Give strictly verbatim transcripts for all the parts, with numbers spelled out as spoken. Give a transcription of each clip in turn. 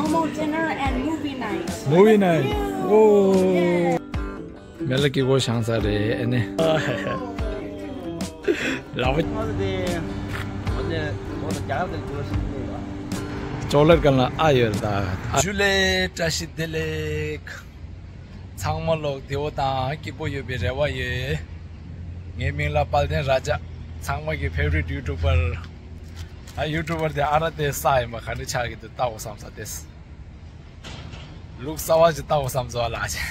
Promo dinner and movie night. Movie night. Oh. མེ་ལ་ཀི་གོ་ཤང་ས་རེད་ཨ་ནི། ལ་བ། ཅོག་ལེར་ག་ལ་ཨ་ཡོད་ད། ཇུ་ལེ་བཀྲ་ཤིས་བདེ་ལེགས། ཚང་མ་ལོག་བདེ་བོ་དང་སྐྱིད་པོ་ཡོད་པའི་རེ་བ་ཡོད། ངའི་མིང་ལ་དཔལ་ལྡན་ར་ཇ། ཚང་མ་གི་ཕེ་ཝ་རིཊ་ཡུ་ཊུ་བར། ཨ་ཡུ་ཊུ་བར་དེ་ཨ་ར་དེ་ས་ཡིན་པ་ག་འདྲ་ཆགས་ཀྱི་འདུག་ལྟ་འོ་བསམ་ས་དེ། ལུག་གསར་བ་ཞིག་ལྟ་བ་བསམ་ཚོ་ལ་ཆེ།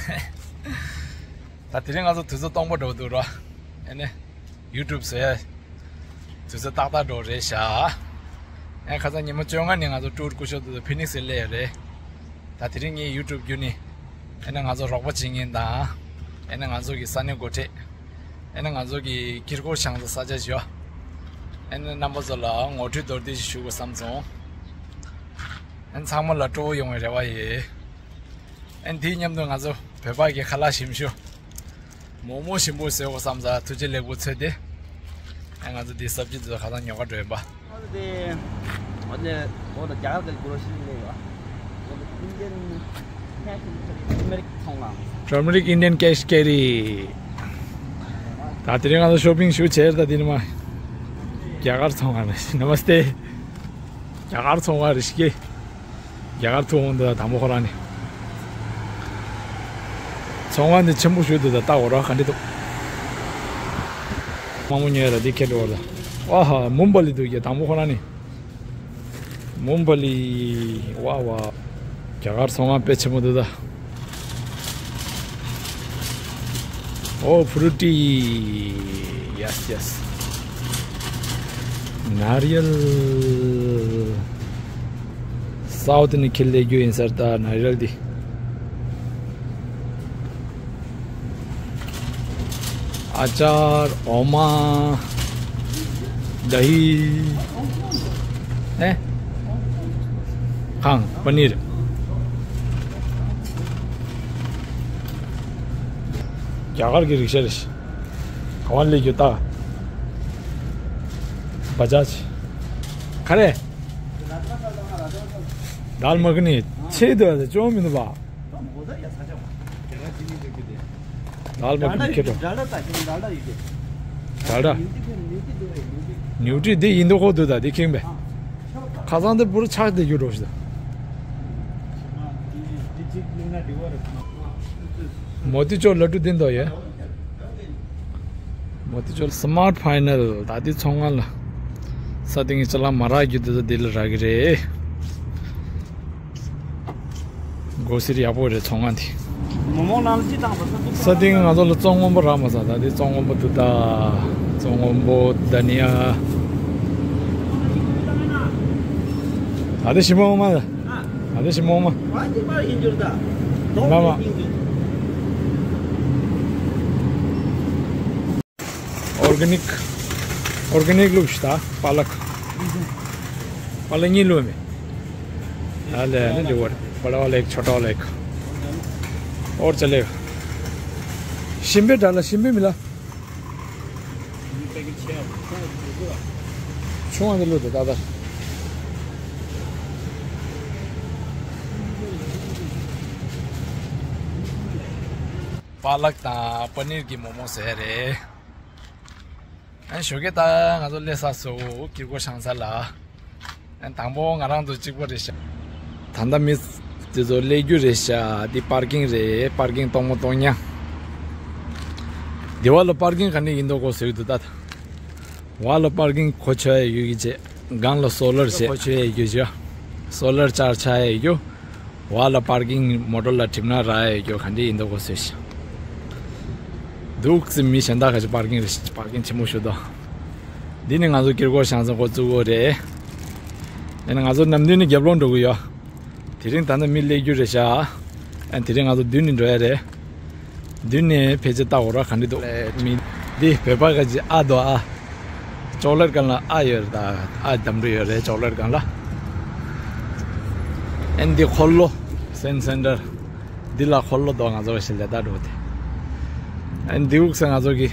ད་དེ་རིང་ང་ཚོ་དུས་ཚོད་སྟོང་པ་འགྲོ་འདུག་རོ། ཨེ་ནས་ཡུ་ཊུབ་བཟོས། དུས་ཚོད་ཏག་ཏག་འགྲོ་རེད་ཤག་ཨེ་ཁ་སང་ཉི་མ་བཅོ་ལྔ་ནས་ང་ཚོ་ཊུར་སྐུ་ཞབས་དུ་ཕི་ནིག་སི་སླེབས་ཡོད་རེད། ད་དེ་རིང་ངའི་ཡུ་ཊུབ་བརྒྱུད་ནས་ཨེ་ནས་ང་ཚོ་རོགས་པ་བྱེད་མཁན་དང་ཨེ་ནས་ང་ཚོ་གི་ས་གནས་འགོ་ཁྲིད། ཨེ་ནས་ང་ཚོ་གི་ཀིར་ཀོ་ཤང་ས་ས་ཆ་བཞི་བ། ཨེ་ནས་རྣམ་པ་ཚོ་ལ་ངོ་སྤྲོད་མདོར་བསྡུས་ཤིག་ཞུ་དགོས་བསམ་སོང་། ཨན་ཚང་མ་ལ་སྤྲོ་བོ་ཡོང་བའི་རེ་བ་ཡོད། ཨན་དེའི་མཉམ་དུ་ང་ཚོ་བོད་པ་གི་ཁ་ལག་ཞིམ་ཤོས་མོག་མོག་ཞིམ་པོ་བཟོས་འོ་བསམ་ས་ཐུགས་རྗེ་ལེགས་པོ་འཚོལ་ཏེ། ཨན་ང་ཚོ་འདི་སབ་ཇི་འདི་ཚོ་ཁ་སང་ཉོ་ག་འགྲོ་ཡིན་པ། Turmeric Indian cash carry. ད་དེ་རིང་ང་ཚོ་ཤོ་པིང་ཞུ་བྱས་ད་དེ་ནི་མ། རྒྱ་གར་ཚོང་ཁང་རེད། Namaste. རྒྱ་གར་ཚོང་ཁང་རེད་ཤི་ཀེ། རྒྱ་གར་ཚོང་འདི་དང་པོ་ཁོ་རང་ནི། ཚོང་ཁང་འདི་ཆེན་པོ་ཞུ་འདུག་ད་ལྟ་འོ་ར་ག་འདྲི་འདུག་མང་པོ་ཉོས་ར་འདི་ཁེ་འགྲོ་བ་ད། ཨ་ཧ་མུམ་པ་ལི་འདུག་ཀྱེ་དང་པོ་ཁོ་རང་ནི། མུམ་པ་ལི། ཝ་ཝ། རྒྱ་གར་ཚོང་ཁང་དཔེ་ཆེན་པོ་འདུག་ད། Oh, fruity. Yes, yes. Nariyal. South ནས་ཁྱེར་སླེབས་རྒྱུ་ཡིན་ས་རེད་ད་ནཱ་རི་ཡལ་འདི། Achar, oma, dahi, eh? Khang, paneer. རྒྱ་གར་གྱི་རིག་ཤ་རེད། ག་བ་ལས་རྒྱུ་ད། བ་ཇ་ཇ། ག་རེ། དཱལ་མ་ཁི་ནི་ཆེ་དོ་ཡ་ཅོ་མི་འདུག་བ། དཱལ་མ་ཁི་ནི་ཁེ་དོ། དཱལ་ཌ། ཉུ་ཊི་འདི་ཡིན་དོ་ཁོ་དོ་ད་འདི་ཁེངས་པས། ཁ་སང་དེ་བུར་ཆགས་དེ་རྒྱུ་འགྲོ་ཞིག་ད། མོ་ཏི་ཅོར་ལ་ཏུ་དེ་འདོ་ཡོད། མོ་ཏི་ཅོར་སི་མཱར་ཕའི་ནལ་ད་ལྟའི་ཚོང་ཁང་ལ། ས་སྟེང་གི་ཅ་ལག་མ་རག་རྒྱུ་དེ་ཚོ་འདི་ལ་རག་གི་རེད། སྒོ་སེར་ཡག་པོ་རེད་ཚོང་ཁང་དེ། མོ་མོ་ནང་ལ་ཅི་བཏང་པ་ས་ཏུ། ས་སྟེང་ང་ཚོ་ལ་བཙོང་སྔོན་པོ་རག་མ་སོང་ད་ལྟའི་བཙོང་སྔོན་པོ་འདུག་ད། བཙོང་སྔོན་པོ་ད་ནི་ཨ། ད་ལྟའི་ཞིམ་པོ་མ། ཨ་དེ་ཞིམ་མོ་མ། ང་གཅིག་པར་ཡིན་འགྱུར་ད། མ་མ། Organic. Organic ལུགས་ཤིག་ད་པ་ལག་པ་ལག་གཉིས་ལུགས་མེད། ཨ་ལེ་ནི་འདི་བར་པ་ལག་ལེགས་ཆོ་ཏོ་ལེགས། ཨོར་ཅ་ལེགས། ཞིམ་པའི་འདྲ་ལ་ཞིམ་པའི་མི་ལ། ཆུང་བ་འདི་ལོ་དེ་ཏག་ཏག་པ་ལག་དང་པ་ནིར་གྱི་མོག་མོག་ཟེར་རེད། ཨན་ཞོགས་ཀས་ད་ང་ཚོ་སླེབས་ས་སོ་ཀིར་ཀོ་ཤང་ས་ལ། ཨན་དང་པོ་ང་རང་ཚོ་གཅིག་པ་རེད་ཤག་ད་ལྟ་མི་དེ་ཚོ་སླེབས་རྒྱུ་རེད་ཤག་འདི་པར་ཀིང་རེད། པར་ཀིང་སྟོང་མོ་སྟོང་ཉག་འདི་བ་ལ་པར་ཀིང་ག་ནས་ཡིན་མདོག་གོ་ཟེར་གྱི་འདུག་ད། བ་ལ་པར་ཀིང་གོ་ཆོད་ཡ་ཡོད་ཀྱི་བྱས། སྒང་ལ་སོ་ལར་བྱས་གོ་ཆོད་ཡ་ཡོད་ཀྱི་བྱས། སོ་ལར་ཅར་ཆ་ཡ་ཡོད་ཀྱི། བ་ལ་པར་ཀིང་མོ་ཊར་ལ་གྲིབ་ནག་རག་ཡ་ཡོད་ཀྱི་ག་འདྲ་ཡིན་མདོག་གོ་ཟེར་ཤག་འདུག་སེ་མི་གཞན་དག་ག་ཅིག་པར་ཀིང་རེད། པར་ཀིང་ཆེན་མོ་ཞིག་འདུག་འདི་ནི་ང་ཚོ་ཀིར་ཀོ་ཤང་ས་འགོ་བཙུགས་ཡོད་རེད། ཡིན་ན་ང་ཚོ་ནམ་རྒྱུན་ནི་རྒྱབ་ལོགས་འགྲོ་གི་ཡོད། དེ་རིང་ད་ལྟ་མི་སླེབས་རྒྱུ་རེད་ཤག་ཨ་དེ་རིང་ང་ཚོ་མདུན་ནས་འགྲོ་ཡ་རེད། མདུན་ནས་ཕལ་ཆེར་ལྟ་འོ་ར་ག་འདྲ་འདུག་མི་འདི་བོད་པ་ག་ཅིག་ཨ་དོ་ཨ། ཅོག་ལེར་སྒང་ལ་ཨ་ཡོད་རེད་ད། ཨ་འདམ་རུ་ཡོད་རེད་ཅོག་ལེར་སྒང་ལ། ཨན་འདི་འཁོར་ལོ། སེན་སེན་ཊར། འདི་ལ་འཁོར་ལོ་དོ་ང་ཚོ་ཞིག་ལས་ད་འགྲོ་དེ། ཨན་འདི་འུག་ས་ང་ཚོ་གི་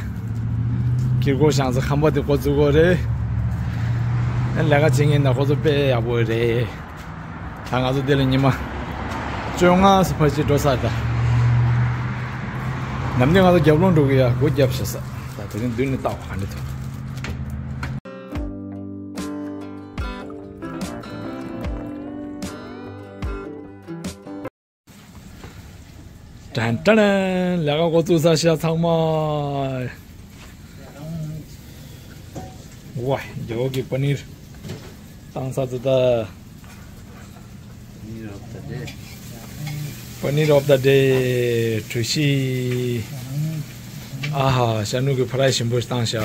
ཀིར་ཀོ་ཤང་ས་ཁང་པ་དེ་འགོ་བཙུགས་ཡོད་རེད། ཨན་ལས་ཀ་བྱེད་མཁན་ན་ཁོ་ཚོ་དཔེ་ཡག་པོ་རེད། ད་ང་ཚོ་འདི་ལ་ཉི་མ་བཅོ་ལྔ་ཙམ་ཕལ་ཆེར་འགྲོ་ས་རེད་ད། ནམ་རྒྱུན་ང་ཚོ་རྒྱབ་ལོགས་འགྲོ་གི་ཡ་སྒོ་བརྒྱབ་བཞག་ས། ད་དེ་རིང་མདུན་ནས་བལྟ་བ་ག་འདྲ་འདུག་ཏན་ཏན། ལས་ཀ་འགོ་བཙུགས་ས་ཤག་ཚང་མ། ཝ། རྒྱལ་པོ་གི་པ་ནིར་བཏང་ས་དུ་ད། པ་ནིར་ཨོབ་ད་ཌེ། གྲོ་ཞིབ། ཨ་ཧ། ཤ་ནུ་གི་ཕ་རའི་ཞིམ་པོ་ཞིག་བཏང་ཤག་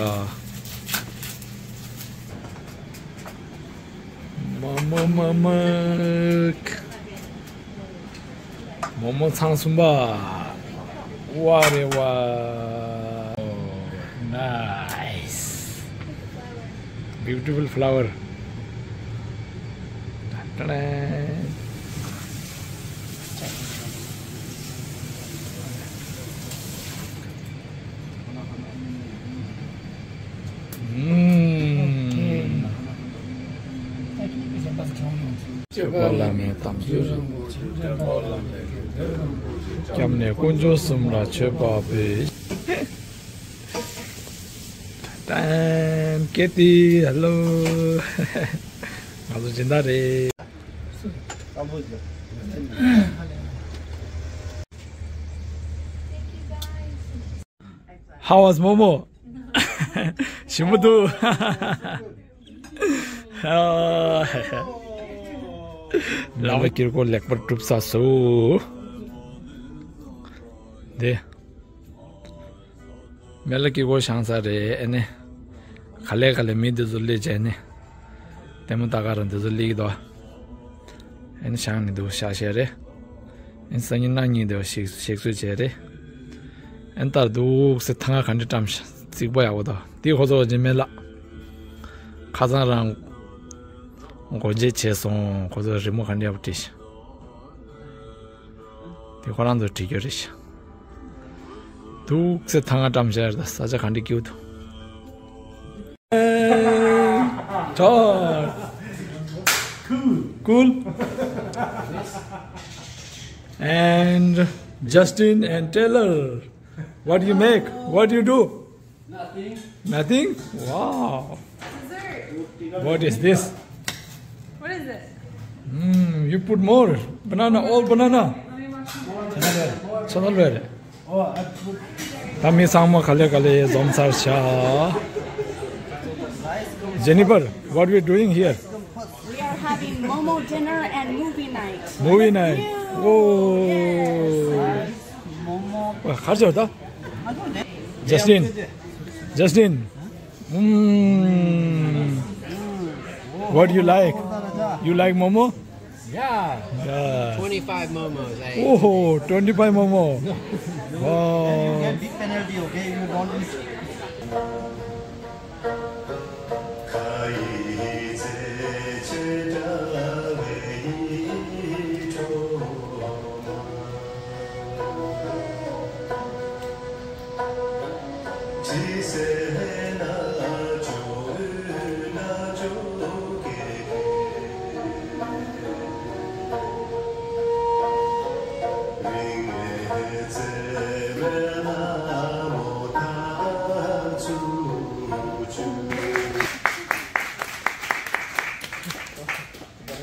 མ་མ་མ་མ། མོག་མོག་ཚང་གསུམ་པ། ཝ་རེ་ཝ། Nice. Beautiful flower. ཏན་ཏན། ཨུམ། སྐྱབས་གནས་དཀོན་མཆོག་གསུམ་ལ་མཆོད་པ་འབུལ། ཏན་ཀེ་ཏི་ཧེ་ལོ། ང་ཚོ་སྦྱིན་བདག་རེད། How was Momo? ཞིམ་པོ་འདུག་ལག་པ་དཀྱིལ་འཁོར་ལེགས་པར་གྲུབ་ཚར་སོང་། དེ། མེ་ལ་དཀྱིལ་འཁོར་བཞེངས་ས་རེད་ཨེ་ནི། ག་ལེ་ག་ལེ་མི་འདི་ཚོ་སླེབས་བྱས་ནི། ལྟད་མོ་ལྟ་ག་རང་འདི་ཚོ་སླེབས་ཀྱི་འདུག་ཨེ་ནི་བཞེངས་ནི་འདུག་ཤག་ཤག་རེད། ཨེ་ནི་སང་ཉིན་གནངས་ཉིན་འདི་བ་ཞིག་ཞིག་གསོས་བྱས་རེད། ཨེ་ནི་ལྟར་འདུག་སེ་ཐང་ང་ག་འདྲ་བཀྲམ་ཤག་རྩིག་པ་ཡག་པོ་འདུག་འདི་ཁོ་ཚོ་ཇི་མེ་ལ། ཁ་སང་རང་སྒོ་འབྱེད་བྱས་སོང་། ཁོ་ཚོ་རི་མོ་ག་འདྲ་ཡག་པོ་བྲིས་ཤག་དེ་ཁོ་རང་ཚོ་བྲིས་རྒྱུ་རེད་ཤག་འདུག་སེ་ཐང་ང་བཀྲམ་བཞག་རེད། ད་ས་ཆ་ག་འདྲ་སྐྱིད་པོ་འདུག Todd. Cool. And Justin and Taylor. What do you make? What do you do? Nothing. Nothing? Wow. Dessert. What is this? What is it? Mm, you put more. Banana, all banana. Let me wash it. ད་མི་ཚང་མ་ག་ལེ་ག་ལེ་འཛོམས་ཚར་ཤག Jennifer, what we doing here? We are having Momo dinner and movie night. Movie night. Oh. གར་ཆོག་ད། Justin. Justin. Mm. What do you like? You like Momo? Yeah. Yeah. Twenty-five momos. I Oh, twenty-five Momo. Wow. Big penalty, okay? You don't eat.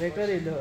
Director in the